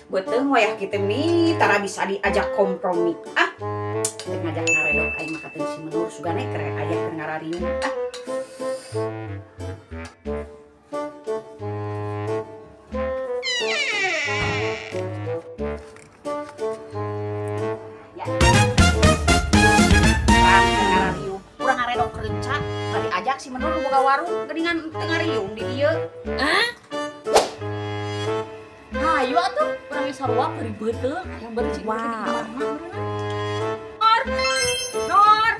Beuteung wayah kitu nih tara bisa diajak kompromi. Ah, teu ngajak ngaredok aing mah kateung si Menur sugane keur aya keur ngarariung. Ah. Ya. Ngarariung, urang ngaredok reunca, tadi ajak si Menur boga warung geuningan teu ngariung di dieu. Hah? Hayu atuh, urang sarua bari beuteung aya bari cik di imah mah. Nur. Nur.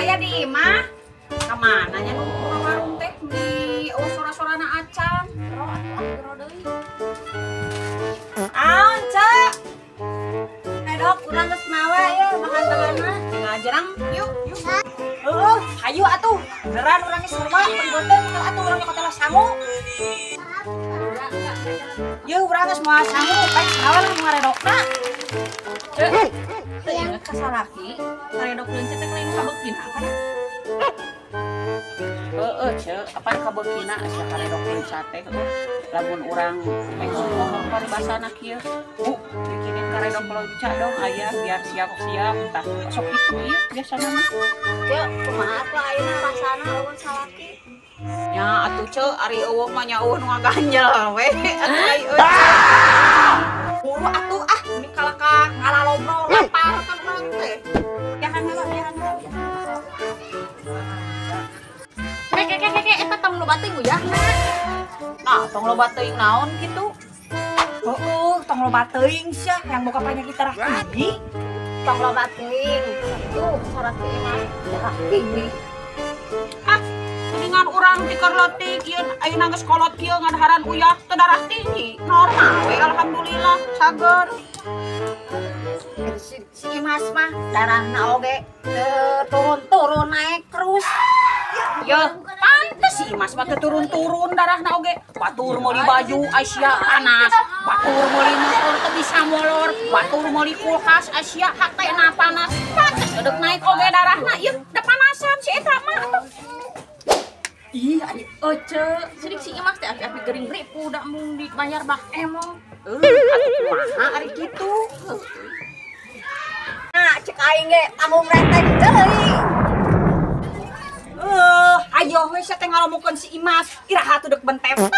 Aya di imah. Ka mana nya nu boga warung teh di oh sora-sorana acan. Gero atuh ah gero deui. Aon, Cek? Redok urang geus mawa ye makan-makan. Ngajerang yuk, yuk. Heuh, hayu atuh. Beneran urang geus sarua bari beuteung kalau atuh urang nyokot sangu. Yeuh urang geus moal sangu, pek saha nu ngaredokna. Cek, teu inget ka salaki, ngaredok leunca teh lain kabeukina kan? Heeh, Cek, apan kabeukina asa karedok leunca teh heuh. Lamun urang pek ngomong paribasana kieu. Bu, bikinin karedok leunca dong aya biar siap-siap tah. Sok kitu ieu biasana mah. Cek, kumaha atuh ayeuna rasana lamun salaki? Nya atuh Cek, ari eueuh mah nya eueuh nu ngaganjel we atuh ai eueuh. Buru atuh ah mending kalakah ngalalobro lapar kan urang teh. Jangan heula, jangan heula. Kek kek kek eta tong loba teuing uyahna. Nah, tong loba teuing naon kitu? Heueuh, tong loba teuing sia yang boga penyakit darah tinggi. Tong loba teuing. Tuh, sorot teh mah darah tinggi. Ah, geuningan urang tikeur leutik ieu ayeuna geus kolot kieu ngadaharan uyah teu darah tinggi. Normal we alhamdulillah sager. Si Imas mah darahna oge teu turun-turun naik terus. Ya, pantes si Imas mah teu turun-turun darahna oge. Batur meuli baju Asia panas, batur meuli motor teu bisa molor, batur meuli kulkas Asia hatena panas. Pantes eudek naik oge darahna ieu da panasan si eta mah atuh. Ih, ari ece, sidik si Imas teh api-api gering ripu da mung dibayar bak emong. Atuh kumaha ari kitu? Nah, cek aing ge tanggung renteng deui. Ayo we sia teh ngalomokeun si Imas, iraha atuh deuk bentep.